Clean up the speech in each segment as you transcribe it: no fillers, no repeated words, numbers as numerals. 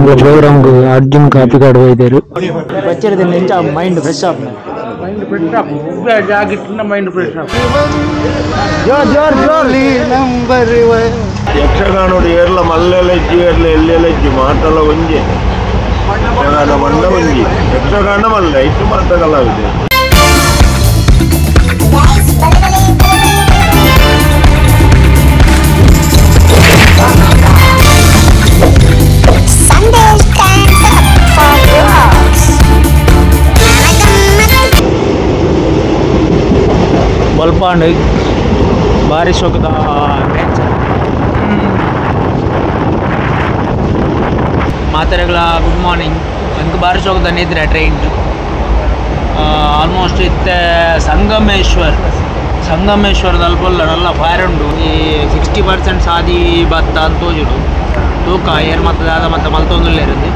Programme Arjun Kapikad ಹೋಗಿದ್ದರು. ಬಚ್ಚರದ ನಿಂಚ mind fresh up. Mind fresh up. ಜಾಗಿಟ್ಟಿನ mind fresh up. ಜೋರ್ ಜೋರ್ ಜೋರ್ ನಂಬರ್ ಯಕ್ಷಗಾನೋಡು ಏರ್ಲ ಮಲ್ಲೆಲಜ್ಜಿ ಏರ್ಲ ಎಲ್ಲೆಲಜ್ಜಿ ಮಾತಲ ಒಂಜೆ ಯಕ್ಷಗಾನ ಮಂಡ ಒಂಜಿ ಯಕ್ಷಗಾನ ಮಲ್ಲ ಇಟ್ಟು ಮಾತ ಕಲಾವಿದೆ. ಬಲ್ಪಾಂಡ್ ಬಾರಿ ಶೋಕದ ನೇಚರ್. ಮಾತೆರೆಗಳ ಗುಡ್ ಮಾರ್ನಿಂಗ್. ಎಂಕ್ ಬಾರಿ ಶೋಕದ ನಿದ್ರೆ ಟ್ರೈನ್ ಆಲ್ಮೋಸ್ಟ್ ಇತ್ತೆ ಸಂಗಮೇಶ್ವರ್ ಸಂಗಮೇಶ್ವರದ ಅಲ್ಪಲ್ಲ ನಲ್ಲ ಫೈರ್ ಉಂಡು. ಈ 60% ಸಾದಿ ಬತ್ತ ಅಂತ ತೋಜುಡು ತೂಕ ಏರ್ ಮತ್ತೆ ದಾದ ಮತ್ತೆ ಮಲ್ತೊಂದುಲ್ಲೇರಂದು.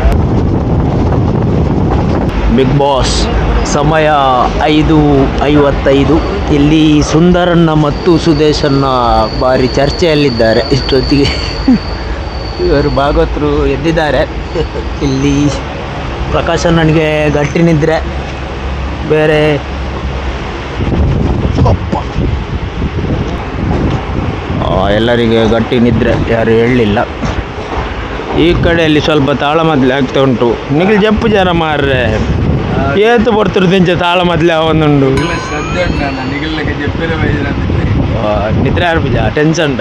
ಬಿಗ್ ಬಾಸ್ ಸಮಯ 5:55. ಇಲ್ಲಿ ಸುಂದರಣ್ಣ ಮತ್ತು ಸುದೇಶಣ್ಣ ಭಾರಿ ಚರ್ಚೆಯಲ್ಲಿದ್ದಾರೆ. ಇಷ್ಟೊತ್ತಿಗೆ ಇವರು ಭಾಗವತರು ಎದ್ದಿದ್ದಾರೆ. ಇಲ್ಲಿ ಪ್ರಕಾಶಣ್ಣನಿಗೆ ಗಟ್ಟಿ ನಿದ್ರೆ ಬೇರೆ. ಎಲ್ಲರಿಗೆ ಗಟ್ಟಿ ನಿದ್ರೆ, ಯಾರು ಹೇಳಲಿಲ್ಲ. ಈ ಕಡೆಯಲ್ಲಿ ಸ್ವಲ್ಪ ತಾಳಮದ್ದಲೆ ಆಗ್ತಾ ಉಂಟು. ನಿಗಲ್ ಜಪ್ಪು ಜನ ಮಾರ್ರೆ ಏತು ಬರ್ತರು ತಾಳ ಮೊದಲೇ ಅವನುಂಡು ನಿದ್ರೆ ಆರ್ಪಿಜ ಟೆನ್ಷನ್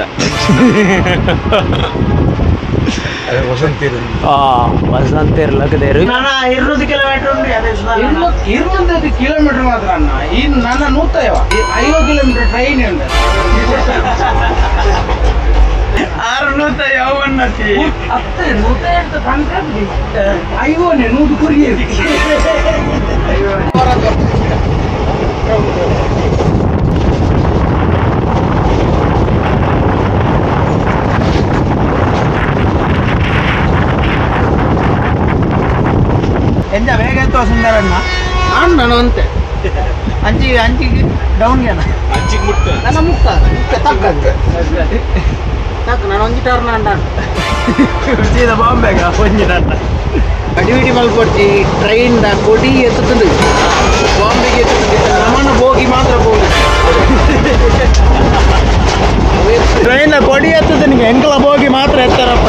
ವಸಂತ 200 ಕಿಲೋಮೀಟರ್ ಮಾತ್ರ ಅಣ್ಣ. ಇನ್ನು ನನ್ನ 150 ಕಿಲೋಮೀಟರ್ ಟ್ರೈನ್ ಉಂಟು. 650 ಐವನೇ ನೂರು ಕುರಿ. ಎಂತ ಬೇಗ ಎತ್ತುವ ಸುಂದರಣ್ಣ? ನಾನು ಅಂತೆ ಅಂಚಿ ಅಂಚಿಗೆ ಡೌನ್ಗೆ ಅಂಚಿಗೆ ಮುಟ್ಟ ನನ್ನ ಮುಕ್ತ ತಕ್ಕ ತಕ್ಕ ನಾನು ಒಂಜಿ ಟರ್ನ್ ಅಂಡ ಸೀದಾ ಬಾಂಬೆಗ ಒಂಜಿ ನನ್ನ ಅಡಿವಿಡಿ ಮಲ್ಕೊಡ್ತಿ ಟ್ರೈನ್ the ಕೊಡಿ ಎತ್ತುತ್ತದೆ ಬಾಂಬೆಗೆ ಎತ್ತುತ್ತದೆ. ನಮ್ಮನ್ನು ಹೋಗಿ ಮಾತ್ರ ಹೋಗಿ ಟ್ರೈನ್ ಕೊಡಿ ಎತ್ತುತ್ತೆ ನಿಮಗೆ ಎಂಕಲ ಹೋಗಿ ಮಾತ್ರ ಎತ್ತಾರಪ್ಪ.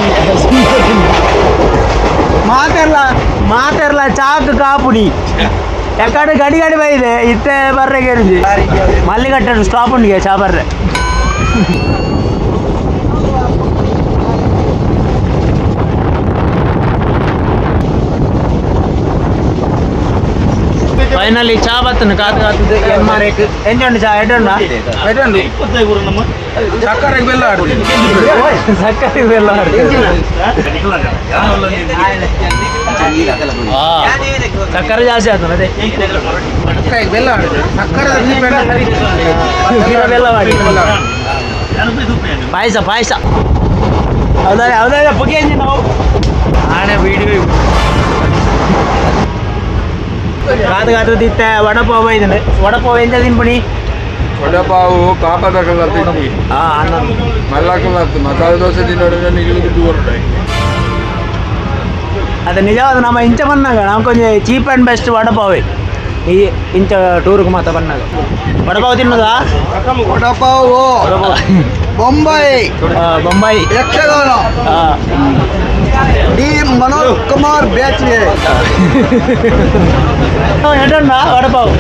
ಮಾತೆರ್ಲ ಮಾತೆರ್ಲ ಚಾಕ್ ಕಾಪುಡಿ ಯಾಕಡೆ ಗಡಿ ಗಡಿ ಬೈದೆ ಇತ್ತೆ ಬರ್ರೆಗೆ ಮಲ್ಲಿಗಟ್ಟೆ ಸ್ಟಾಪ್ ಉಂಡಿಗೆ ಚಾ ಬರ್ರೆ. ಫೈನಲಿ ಚಾ ಬತ್ತನ ಕಾತು ಕಾತದೆ ಎಮ್ ಆರ್ ಎಕ್ ಎಂಜುಂಡು ಚಾ ಎಡ್ಡುಂಡ ಎಡ್ಡುಂಡು ಸಕ್ಕರೆ ಬೆಲ್ಲ ಸಕ್ಕರೆ ಬೆಲ್ಲ ಸಕ್ಕರೆ ಜಾಸ್ತಿ ಆಯ್ತು ಅದೇ ಬೆಲ್ಲ ಸಕ್ಕರೆ ಬೆಲ್ಲ ಮಾಡಿ ಪಾಯಸ ಪಾಯಸ ಹೌದಾ ಹೌದಾ ಪುಗೆ ನಾವು ಆನೆ ವೀಡಿಯೋ ಕಾದು ಕಾದು ತಿತ್ತೆ ವಡಪಾವ್ ಬೈದಂಡೆ. ವಡಪಾವ್ ಎಂತ ತಿನ್ಪಣಿ? ವಡಪಾವು ಪಾಪದಕಲ್ಲ ತಿನ್ನಿ ಮಲ್ಲಕಲ್ಲ ಮಸಾಲೆ ದೋಸೆ ತಿನ್ನೋದ್ರೆ ನಿಗಲಿಗೆ ದೂರ. ಅದು ನಿಜವಾದ ನಮ್ಮ ಇಂಚ ಬಂದಾಗ ನಾವು ಕೊಂಚ ಚೀಪ್ ಆ್ಯಂಡ್ ಬೆಸ್ಟ್ ವಡಪಾವೇ ಈ ಇಂಚ ಟೂರ್ಗೆ ಮಾತ್ರ ಬಂದಾಗ ವಡಪಾವ್ ತಿನ್ನೋದಾ? ವಡಪಾವು ಬೊಂಬೈ ಬೊಂಬೈ ಯಕ್ಷಗಾನ ಡಿ ಮನೋಜ್ ಕುಮಾರ್ ಬ್ಯಾಚ್ಗೆ ಎಡ್ಡುಂಡ ವಡಪಾವ್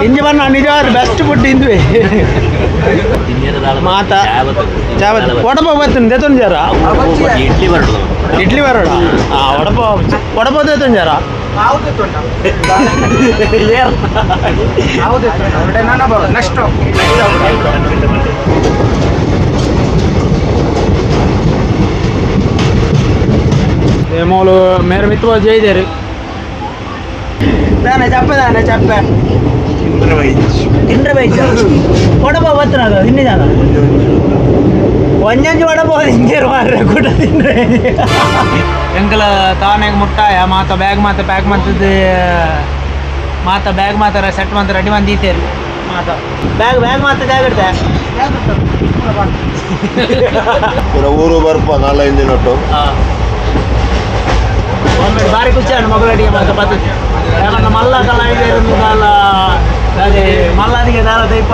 ಇಂಜಿ ಬಣ್ಣ ನಿಜವಾದ ಬೆಸ್ಟ್ ಫುಡ್ ಇಂದುವೆ ಮಾತಾ ಚಾವತ್ ವಡಪಾವ್ ಬರ್ತದೆ ದೇತೊಂದು ಜರ ಇಡ್ಲಿ ಬರೋಣ ಇಡ್ಲಿ ಬರೋಣ. ಹಾಂ ವಡಪಾವ್ ವಡಪಾವ್ ದೇತೊಂದು ಜರ ನೆಕ್ಸ್ಟ್ ಮೂಲು ಮೇರೆ ಮಿತ್ರ ಜೈದೇರು ದಾನೆ ಚಪ್ಪೆ ದಾನೆ ಚಪ್ಪೆ ತಿಂಡ್ರೆ ಬೈಚ ವಡಪಾವ್ ಬತ್ತನಾಗ ತಿನ್ನಿದಾನ ಒಂಜಂಜು ವಡಪಾವ್ ತಿಂಜೇರು ಮಾರ್ರೆ ಕೂಡ ತಿಂಡ್ರೆ ಎಂಕಲ ತಾನಾಗ ಮುಟ್ಟಾಯ ಮಾತ ಬ್ಯಾಗ್ ಮಾತ ಪ್ಯಾಕ್ ಮಾಡ್ತದ್ದು ಮಾತ ಬ್ಯಾಗ್ ಮಾತ ಸೆಟ್ ಮಾತ ರೆಡಿ ಮಂದಿ ಇತ್ತೇರಿ ಮಾತ ಬ್ಯಾಗ್ ಬ್ಯಾಗ್ ಮಾತ ಜಾಗ್ರತೆ. ಊರು ಬರ್ಪ ನಾಲ್ಕೈದು ದಿನ ಬಾರಿ ಖುಷಿ ಆಂಡ್ ಮಗುಲಡಿಗೆ ಮಾತ ಪದ್ಧತಿ ಯಾಕಂದ್ರೆ ಮಲ್ಲ ಕಲ ಅದೇ ಮಲ್ಲಾದಿಗೆ ದಾರ ದೈಪ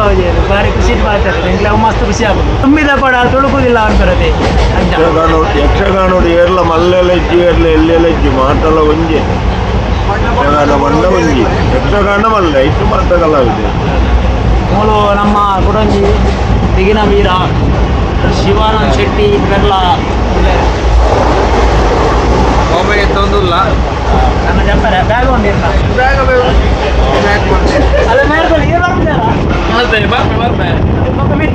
ಬಾರಿ ಖುಷಿ ಪಾತಾರೆ ಎಂಕ್ಲೆ ಮಸ್ತ್ ಖುಷಿ ಆಗುದು ತುಂಬಿದ ಕೂಡ ತುಳುಕುದಿಲ್ಲ ಅಂತಾರದೆ ಯಕ್ಷಗಾನೋಡು ಏರ್ಲ ಮಲ್ಲೆಲ್ಲ ಇಜ್ಜಿ ಏರ್ಲ ಎಲ್ಲೆಲ್ಲ ಇಜ್ಜಿ ಮಾತಲ್ಲ ಒಂಜೆ ಯಕ್ಷಗಾನ ಬಂಡ ಒಂಜಿ ಯಕ್ಷಗಾನ ಮಲ್ಲ ಇಟ್ಟು ಮಾತ ಕಲಾವಿದೆ ಮೂಲು ನಮ್ಮ ಕುಡಂಜಿ ದಿಗಿನ ವೀರ ಶಿವಾನಂದ್ ಶೆಟ್ಟಿ ಪೆರ್ಲ ಬಾಂಬೆ ಎತ್ತೊಂದುಲ್ಲ ನನ್ನ ಜಂಪರೆ ಬ್ಯಾಗ್ ಒಂದಿರ್ಲ ಬ್ಯಾಗ್ ಬ್ಯಾಗ್ ಅಲ್ಲ ಮೇರ್ದಲ್ಲಿ ಏನು ಬರ್ತಿದ್ದಾರ ಬರ್ಪೆ ಬರ್ಪೆ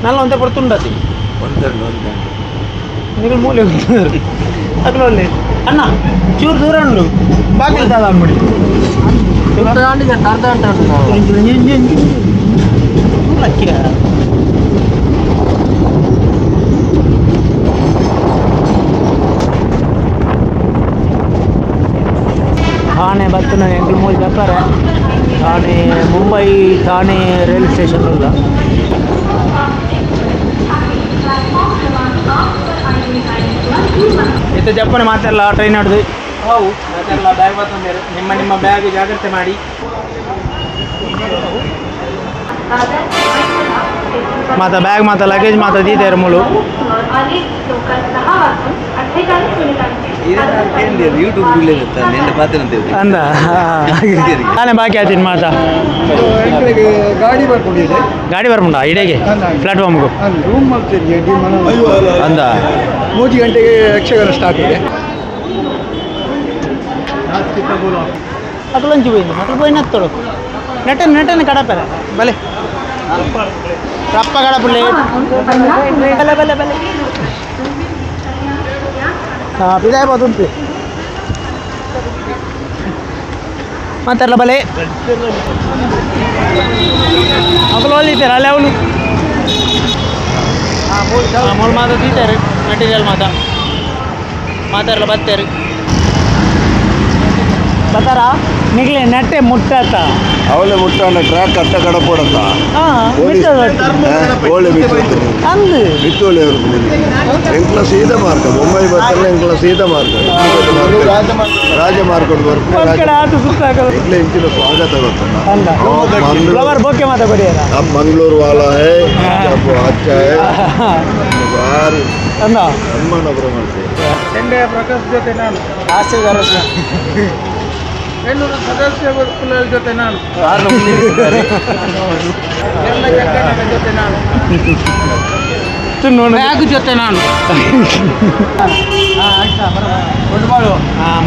ನಲ್ಲ ಒಂತೆ ಪಡ್ತುಂಡತಿ ನಿಗಲ್ ಮೂಲೆ ಅಗ್ಲೊಳ್ಳೆ ಅಣ್ಣ ಚೂರು ದೂರ ಉಂಡು ಬಾಗಿಲು ದಾದ ಅಂದ್ಬಿಡಿ ಥಾಣೆ ಬತ್ತನ ಎಂಟು ಮೂರು ಜಪ್ಪಾರೆ ಥಾಣೆ ಮುಂಬೈ ಥಾಣೆ ರೈಲ್ ಸ್ಟೇಷನ್ ಉಲ್ಲ ಇತ್ತ ಜಪ್ಪನೆ ಮಾತೆಲ್ಲ ಟ್ರೈನ್ ಹಿಡಿದು ಹೌದು ಮಾತೆಲ್ಲ ಬ್ಯಾಗ್ ಬತ್ತಂದೇರು ನಿಮ್ಮ ನಿಮ್ಮ ಬ್ಯಾಗ್ ಜಾಗ್ರತೆ ಮಾಡಿ ಮಾತ ಬ್ಯಾಗ್ ಮಾತ ಲಗೇಜ್ ಮಾತ ದೀತೇರು ಮೂಲು ಅಂದ ನಾನೇ ಬಾಕಿ ಆಯ್ತೀನಿ ಮಾತಾ ಗಾಡಿ ಬರ್ಕೊಂಡಿದೆ ಗಾಡಿ ಬರ್ಪುಂಡ ಇಡೇಗೆ ಪ್ಲಾಟ್ಫಾರ್ಮ್ಗೂ ರೂಮ್ ಮಾಡ್ತೀನಿ ಅಂದ 3 ಗಂಟೆಗೆ ಯಕ್ಷಗಾನ ಸ್ಟಾರ್ಟ್ ಇದೆ ಅಕಲಂಚಿ పోయింది మొదలు పోయినత్తడు నెట్టను నెట్టను కడపరా భలే రప్ప కడపలే భలే భలే భలే ಬಿದಾಯ್ ಮಾತಾಡಲ ಬಲೆ ಅಕಲು ಅಲ್ಲಿ ಅಲ್ಲೇ ಅವನು ಮೂರು ಮಾತ ತೀತಾರೆ ಮೆಟೀರಿಯಲ್ ಮಾತ ಮಾತಾಡಲ ಬತ್ತಾರೆ ಬತ್ತಾರ ನಿಗ್ಲೆ ನೆಟ್ಟೆ ಮುಟ್ಟಾತ ಅವಳೆ ಮುಟ್ಟಾನ ಟ್ರ್ಯಾಕ್ ಅಟ್ಟ ಕಡಪೋಡತ್ತ ಓಳೆ ಬಿಟ್ಟು ಅಂದು ಬಿತ್ತೋಳೆ ಎಂಕ್ಲ ಸೀದಾ ಮಾರ್ಕ ಬೊಂಬೈ ಬರ್ತಾರಲ್ಲ ಎಂಕ್ಲ ಸೀದಾ ಮಾರ್ಕ ರಾಜ ಮಾರ್ಕೊಂಡು ಬರ್ತಾರೆ ಇಂಚಿನ ಸ್ವಾಗತ ಗೊತ್ತ ಫ್ಲವರ್ ಬೊಕ್ಕೆ ಮಾತ ಕೊಡಿಯಲ್ಲ अब मंगलोर वाला है अच्छा है ಬಾರಿ ಅಂದ ಅಮ್ಮನ ಪ್ರಮಾಣ ಪ್ರಕಾಶ್ ಜೊತೆ ನಾನು 800 ಸದಸ್ಯ ಜೊತೆ ನಾನು ಎಲ್ಲ ಜಗ್ಗಣ್ಣನ ಜೊತೆ ನಾನು ಬ್ಯಾಗ್ ಜೊತೆ ನಾನು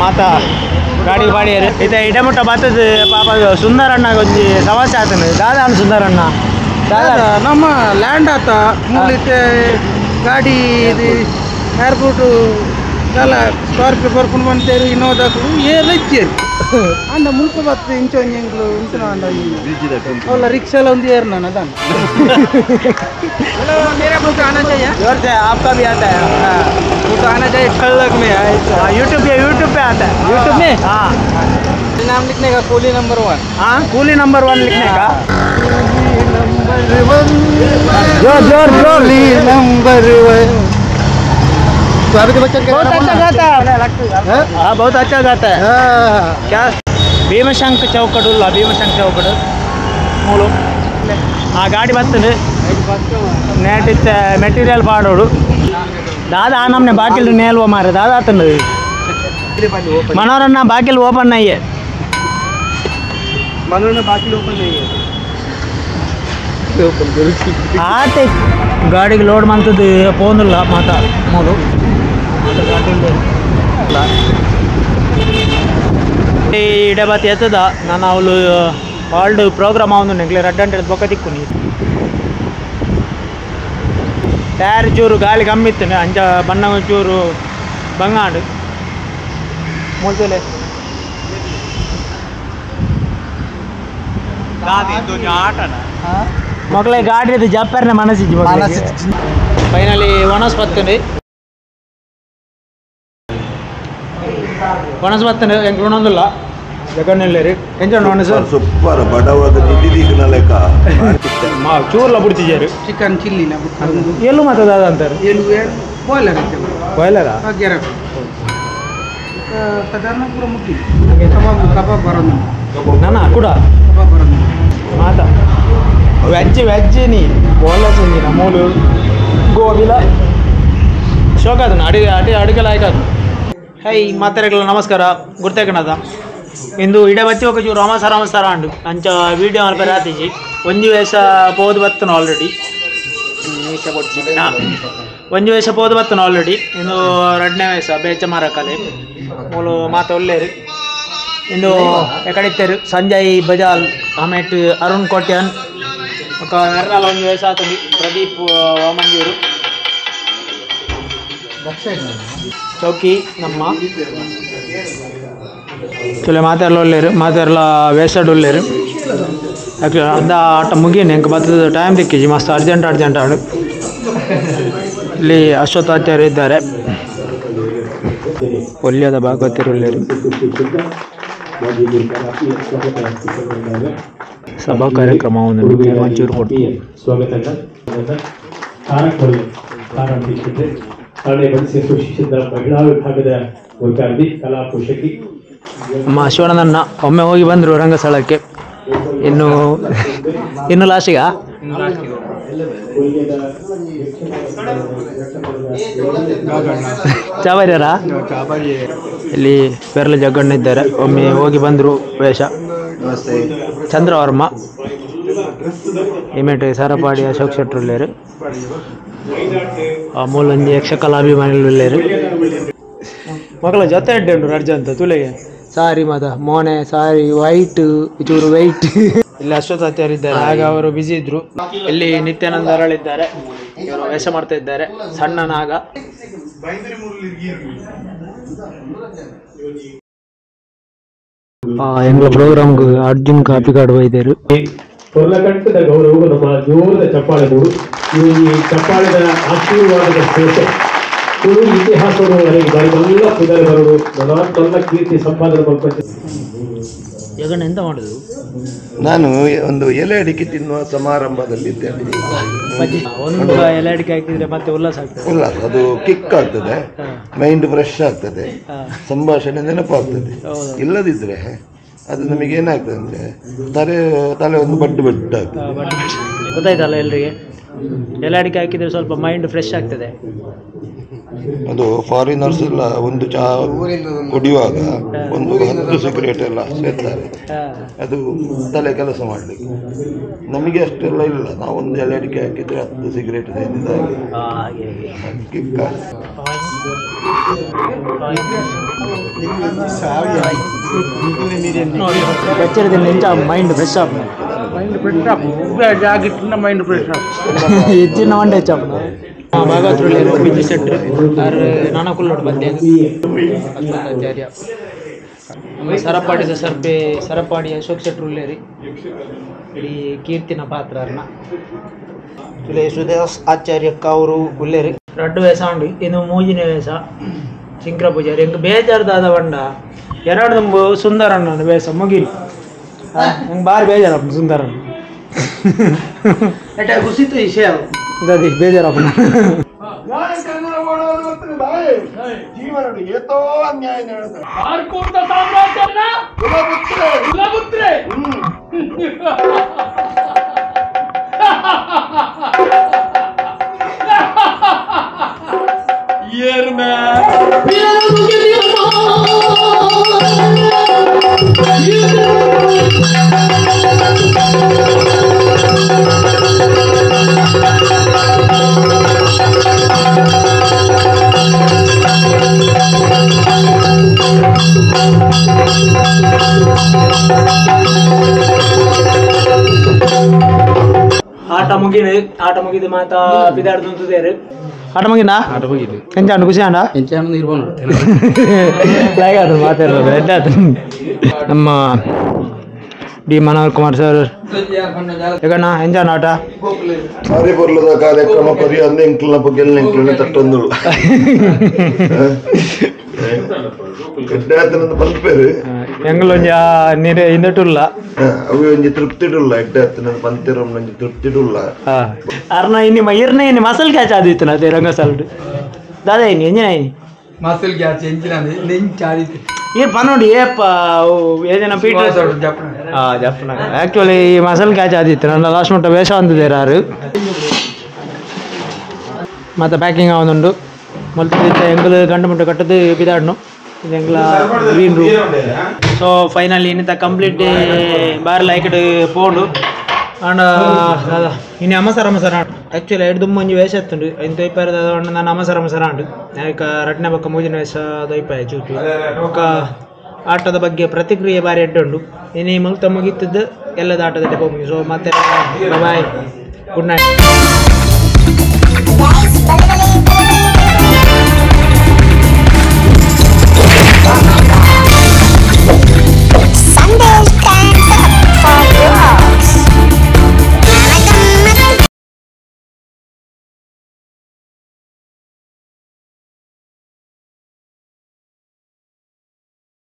ಮಾತಾ ಗಾಡಿ ಬಾಡಿಯರು ಇತ್ತೆ ಇಡಮುಟ್ಟ ಬತ್ತದ ಪಾಪ ಸುಂದರಣ್ಣ ಒಂಜಿ ಸಮಸ್ಯೆ ಆತನ ದಾದ ಸುಂದರಣ್ಣ ದಾದ ನಮ್ಮ ಲ್ಯಾಂಡ್ ಆತ ಮೂಲಿತೆ ಗಾಡಿ ಏರ್ಪೋರ್ಟ್ ದಾಲ ಸ್ಕಾರ್ಪಿಯೋ ಬರ್ಕೊಂಡು ಬಂತೇರು ಇನ್ನೋದಾಕಲು ಏ ರಜ್ಜೇರು ಅಂಡ ಮುಲ್ಪ ಬತ್ತು ಇಂಚ ಒಂಜಿ ಎಂಕ್ಲು ಇಂಚಿನ ಅಂಡ ಅವಲ್ಲ ರಿಕ್ಷಾಲ ಒಂದು ಏರ್ ನಾನು ಅದಾನ हेलो मेरा बुक आना चाहिए जोर से आपका भी आता है वो तो आना चाहिए खलक में है यूट्यूब पे आता है यूट्यूब में हाँ नाम लिखने का कोहली नंबर 1 हाँ कोहली नंबर 1 लिखने का नंबर 1 जोर जोर कोहली नंबर 1 तो अभी तो बच्चन बहुत अच्छा गाता है हाँ बहुत अच्छा गाता है क्या भीमशंकर चौकडुल्ला भीमशंकर चौकಡು ಮೂಲು ಆ ಗಾಡಿ ಬರ್ತದೆ ನೆಟ್ ಇತ್ತ ಮೆಟೀರಿಯಲ್ ಪಾಡೋಡು ದಾದಾ ನಮ್ಮನೆ ಬಾಕಿಲ್ ನೇಲ್ವ ಮಾರೆ ದಾದಾ ಆತಂದು मनोरन्ना बाकिल ओपन नहीं है मनोरन्ना बाकिल ओपन नहीं है ಆತೆ ಗಾಡಿಗೆ ಲೋಡ್ ಮಂತದ್ದು ಪೋಂದಿಲ್ಲ ಮಾತಾ ಮೂಲು ಇಡಬತ್ತಿ ಎತ್ತದ ನಾನು ಅವಳು ಆಲ್ಡ್ ಪ್ರೋಗ್ರಾಮ್ ಅವನು ನೆಗ್ಲೆ ರಡ್ಡ ಅಂತ ಬೊಕ್ಕ ತಿಕ್ಕು ಟೈರ್ ಚೂರು ಗಾಳಿ ಕಮ್ಮಿ ಇತ್ತು ಅಂಚ ಬಣ್ಣ ಚೂರು ಬಂಗಾಡು ಮೂಲ್ತುಲೆ ಮೊಗಲೇ ಗಾಡಿ ಅದು ಜಪ್ಪರ್ನೆ ಮನಸ್ಸಿಜ್ಜಿ ಫೈನಲಿ ವನಸ್ಪತ್ತುಂಡು ವನಸ್ಪತ್ತುಂಡು ಎಂಕ್ ಉಣೊಂದುಲ್ಲ ಜಗನ್ನೆಲ್ಲೇರಿ ಎಂಜಾನ್ ಒಣ ಸರ್ ಸೂಪರ್ ಬಡವದ ನಿಧಿ ಲೆಕ್ಕ ಮಾ ಚೂರ್ಲ ಬುಡ್ತಿಜಾರು ಚಿಕನ್ ಚಿಲ್ಲಿ ನ ಎಲ್ಲು ಮಾತದಾದ ಅಂತಾರೆ ಎಲು ಬಾಯ್ಲರ್ ಐತೆ ಬಾಯ್ಲರಾ ಗೆರ ಸಾಧಾರಣ ಪೂರ ಮುಟ್ಟಿ ಕಬಾಬ್ ಕಬಾಬ್ ಬರೋದು ನಾನಾ ಕೂಡ ಕಬಾಬ್ ಬರೋದು ಮಾತಾ ವೆಜ್ ವೆಜ್ ನೀ ಬಾಯ್ಲರ್ ಸಂಜಿನ ಮೂಲು ಗೋಬಿಲ ಶೋಕಾದನ ಅಡಿ ಅಡಿ ಅಡುಗೆ ಲಾಯಕ ಹೈ ಮಾತಾಡಗಳ ನಮಸ್ಕಾರ ಗುರ್ತೇಕಣದ ಇಂದು ಇಡೆ ಬತ್ತಿ ఒక ಚೂರು ರಾಮಸ ರಾಮಸಾರ ಅಂಡು ಅಂಚ ವೀಡಿಯೋ ಮಲ್ಪ ರಾತಿಜಿ ಒಂಜಿ ವೇಷ ಪೋದು ಬತ್ತನ ಆಲ್ರೆಡಿ ಒಂಜಿ ವೇಷ ಪೋದು ಬತ್ತನ ಆಲ್ರೆಡಿ ಇಂದು ರಡ್ನೇ ವೇಷ ಬೇಚ ಮಾರಕಲೆ ಮೂಲು ಮಾತ ಒಲ್ಲೇರು ಇಂದು ಎಕಡಿತ್ತೇರು ಸಂಜಯ್ ಬಜಾಲ್ ಆಮೇಟ್ ಅರುಣ್ ಕೋಟ್ಯಾನ್ ఒక ಎರ್ನಾಲ ಒಂಜಿ ವೇಷ ಆತಂಡಿ ಪ್ರದೀಪ್ ವಾಮಂಜೂರು ಚೌಕಿ ನಮ್ಮ ತುಲೆ ಮಾತಾಡಲ ಒಲ್ಲೇರು ಮಾತಾಡಲ ವೇಷಡ್ ಒಲ್ಲೇರು ಆ್ಯಕ್ಚುಲಿ ಅರ್ಧ ಆಟ ಮುಗೀನಿ ಎಂಕ ಬತ್ತದ ಟೈಮ್ ದಿಕ್ಕಿಜಿ ಮಸ್ತ್ ಅರ್ಜೆಂಟ್ ಅರ್ಜೆಂಟ್ ಆಡು ಇಲ್ಲಿ ಅಶ್ವತ್ಥಾಚಾರ್ಯ ಇದ್ದಾರೆ ಒಲ್ಯದ ಭಾಗವತರು ಸಭಾ ಕಾರ್ಯಕ್ರಮವನ್ನು ಮಂಜೂರು ಕೊಡ್ತೀವಿ. ಸ್ವಾಗತ ಮಹಿಳಾ ವಿಭಾಗದ ಗುರುಕಾರ್ತಿ ಕಲಾ ಪೋಷಕಿ ನಮ್ಮ ಶಿವಾನಂದಣ್ಣ ಒಮ್ಮೆ ಹೋಗಿ ಬಂದರು ರಂಗಸ್ಥಳಕ್ಕೆ. ಇನ್ನು ಇನ್ನು ಲಾಸ್ಟಿಗ ಚಾಬಾರ್ಯಾರ ಇಲ್ಲಿ ಪೆರ್ಲ ಜಗ್ಗಣ್ಣ ಇದ್ದಾರೆ, ಒಮ್ಮೆ ಹೋಗಿ ಬಂದರು ವೇಷ. ಚಂದ್ರವರ್ಮ ಇಮೇಟ್ ಸರಪಾಡಿ ಅಶೋಕ್ ಶೆಟ್ಟರು ಮೂಲೊಂಜಿ ಯಕ್ಷಕಲಾಭಿಮಾನಿಗಳು ಮಕ್ಕಳ ಜೊತೆ ಅಡ್ಡೆ ಉಂಟು ಅರ್ಜ ಅಂತ ತುಲೆಗೆ ಸಾರಿ ಮಾತ ಮೋನೆ ಸಾರಿ ವೈಟ್ ಚೂರು ವೈಟ್. ಇಲ್ಲಿ ಅಶ್ವತ್ಥಾಚಾರ್ಯ ಇದ್ದಾರೆ, ಆಗ ಅವರು ಬಿಸಿ ಇದ್ರು. ಇಲ್ಲಿ ನಿತ್ಯಾನಂದ ಅರಳಿದ್ದಾರೆ, ಇವರು ವೇಷ ಮಾಡ್ತಾ ಇದ್ದಾರೆ ಸಣ್ಣ ನಾಗ. ಎಂಗ್ಲ ಪ್ರೋಗ್ರಾಮ್ ಅರ್ಜುನ್ ಕಾಪಿ ಕಾಡು ಬೈದರು. ಕೊರ್ಲಕಂಠದ ಗೌರವವು ನಮ್ಮ ಜೋರದ ಚಪ್ಪಾಳೆ ಮೂರು. ಈ ಚಪ್ಪಾಳೆದ ಆಶೀರ್ವಾದದ ಶ್ರೇಷ್ಠ ತುಳು ಇತಿಹಾಸವನ್ನು ಬಾರಿ ಪುದರ್ ಬರಡು ನನ್ನ ಕೀರ್ತಿ ಸಂಪಾದನೆ ಮಾಡ್ಕೊಂಡು. ಜಗಣ್ಣ ಎಂತ ಮಾಡುದು? ನಾನು ಒಂದು ಎಲೆ ಅಡಿಕೆ ತಿನ್ನುವ ಸಮಾರಂಭದಲ್ಲಿದ್ದೇನೆ. ಒಂದು ಎಲೆ ಅಡಿಕೆ ಹಾಕಿದ್ರೆ ಮತ್ತೆ ಉಲ್ಲಾಸ ಆಗ್ತದೆ. ಉಲ್ಲಾಸ, ಅದು ಕಿಕ್ ಆಗ್ತದೆ, ಮೈಂಡ್ ಫ್ರೆಶ್ ಆಗ್ತದೆ, ಸಂಭಾಷಣೆ ನೆನಪಾಗ್ತದೆ. ಇಲ್ಲದಿದ್ರೆ ಅದು ನಮಗೆ ಏನಾಗ್ತದೆ ಅಂದ್ರೆ ತಲೆ ತಲೆ ಒಂದು ಬಡ್ಡು ಬಡ್ಡು ಆಗ್ತದೆ. ಗೊತ್ತಾಯ್ತಲ್ಲ ಎಲ್ರಿಗೆ, ಎಲೆ ಅಡಿಕೆ ಹಾಕಿದ್ರೆ ಸ್ವಲ್ಪ ಮೈಂಡ್ ಫ್ರೆಶ್ ಆಗ್ತದೆ. ಅದು ಫಾರಿನರ್ಸ್ ಎಲ್ಲ ಒಂದು ಚಹಾ ಕುಡಿಯುವಾಗ ಒಂದು 10 ಸಿಗರೇಟ್ ಎಲ್ಲ ಸೇರ್ತಾರೆ, ಅದು ತಲೆ ಕೆಲಸ ಮಾಡಲಿಕ್ಕೆ. ನಮಗೆ ಅಷ್ಟೆಲ್ಲ ಇಲ್ಲ, ನಾವು ಒಂದು ಎಲೆ ಅಡಿಕೆ ಹಾಕಿದ್ರೆ 10 ಸಿಗರೇಟ್ ಸೇರಿದಾಗೆ. Mind fresh up, mind fresh up, ಜಾಗಿಟ್ಟಿನ mind fresh up ಹೆಚ್ಚಿನ ಮಂಡೆ ಹೆಚ್ಚಪ್ಪ. ಭಾಗವತರು ಬಿಜಿ ಶೆಟ್ರು ಆರ್ ನಾನಾ ಕುಲ್ಲೋಡು ಬಂದೆ. ಅಶ್ವತ್ಥಾಚಾರ್ಯ ನಮ್ಮ ಸರಪಾಡಿ ಸರ್ಪೆ ಸರಪಾಡಿ ಅಶೋಕ್ ಶೆಟ್ರು ಉಳ್ಳೇರಿ ಇಡೀ ಕೀರ್ತಿನ ಪಾತ್ರರ್ನ ತುಲೆ ಸುದಾಸ್ ಆಚಾರ್ಯ ಕಾವರು ಉಳ್ಳೇರಿ. ರಡ್ಡು ವೇಷ ಉಂಡು, ಇನ್ನು ಮೂಜಿನ ವೇಷ ಶಂಕರ ಪೂಜಾರಿ. ಎಂಕ್ ಬೇಜಾರ್ದಾದ ಬಂಡ ಎರಡು ತುಂಬ ಸುಂದರಣ್ಣ ವೇಷ ಮುಗಿಲು. ನಂಗೆ ಭಾರಿ ಬೇಜಾರಪ್ಪ ಸುಂದರಣ್ಣ ಬೇಜಾರಪ್ಪ. ಜೀವನ ಅನ್ಯಾಯ ಆಟ ಮುಗಿದು, ಆಟ ಮುಗಿದು ಮಾತಾ ಬಿದಾಡ್ದು. ಆಟ ಮುಗಿನ ಆಟ ಮುಗಿದು ಎಂಚಾಂಡು ಖುಷಿ ಆಂಡ ಮಾತಾಡೋದು. ನಮ್ಮ ಡಿ ಮನೋಹರ್ ಕುಮಾರ್ ಸರ್ ಈಗ ಎಂಜಾನ್ ಆಟ ಸಾರಿ ಪೊರ್ಲದ ಕಾರ್ಯಕ್ರಮ ಕೊರಿ ಅಂದೆ ಎಂಕ್ಲನ ಗೆಲ್ಲ ಎಂಕ್ಲನ ತಟ್ಟೊಂದುಳ್ಳು ಎಡ್ಡೆ ಪನ್ಪೇರು ಎಂಗ್ಲೊಂಜ ನೀರೆ ಇಂದಟುಲ್ಲ ಅವು ಒಂಜಿ ತೃಪ್ತಿಡುಲ್ಲ ಎಡ್ಡೆ ಆತನ ಪಂತೆರ್ ಒಂಜಿ ತೃಪ್ತಿಡುಲ್ಲ ಅರ್ನ ಇನಿ ಇರ್ನ ಇನಿ ಮಸಲ್ ಕ್ಯಾಚ್ ಆದಿತ್ತು ಅದೇ ರಂಗಸ್ಥಳಡ್ ದಾದಾ ಇನಿ ಎಂಜಿನ ಇನಿ ಮಸಲ್ ಗ್ಯಾಸ್ ಎಂಜಿನ ನೆಂಚಾದಿತ್ತು ಈ ಪನೋಡಿ ಏಪ ಏಜನ ಪೀಟರ್ ಜಪ್ಪನ ಆಕ್ಚುಲಿ ಈ ಮಸಲ್ ಕ್ಯಾಚ್ ಆದಿತ್ತು ನನ್ನ ಲಾಸ್ಟ್ ಮುಟ್ಟ ವೇಷ ಅಂದಿದ್ದಾರೆ ಆರು ಮತ್ತೆ ಪ್ಯಾಕಿಂಗ್ ಆವೊಂದುಂಡು ಮೊಲ್ತ ಎಂಗುಲು ಗಂಡು ಮುಟ್ಟ ಕಟ್ಟದು ಬಿದಾಡ್ನು ಇದು ಎಂಗ್ಲ ಗ್ರೀನ್ ರೂಮ್. ಸೊ ಫೈನಲಿ ಇನ್ನಿತ ಕಂಪ್ಲೀಟ್ ಬಾರ್ ಲೈಕ್ಡ್ ಪೋಂಡು. ಆಂಡ ದಾದಾ ಇನಿ ಅಮಸರ ಅಮಸರ ಆಂಡ್. ಆಕ್ಚುಲಿ ಐಡ್ ದುಮ್ಮು ಒಂಜಿ ವೇಷ ಇತ್ತುಂಡು ಐನ್ ತೊಯ್ಪಾರ ದಾದ ಪಂಡ ನಾನು ಅಮಸರ ಅಮಸರ ಆಂಡ್. ಐಕ ರಡ್ನೆ ಬೊಕ್ಕ ಮೂಜಿನ ವೇಷ ದೊಯ್ಪಾಯ ಚೂಚು. ಬೊಕ್ಕ ಆಟದ ಬಗ್ಗೆ ಪ್ರತಿಕ್ರಿಯೆ ಬಾರಿ ಎಡ್ಡೆ ಉಂಡು. ಇನಿ ಮುಲ್ತ ಮುಗಿತದ್ದು ಎಲ್ಲದ ಆಟದ ಪೋಪುನಿ. ಸೊ ಮತ್ತೆ ಬಾಯ್, ಗುಡ್ ನೈಟ್.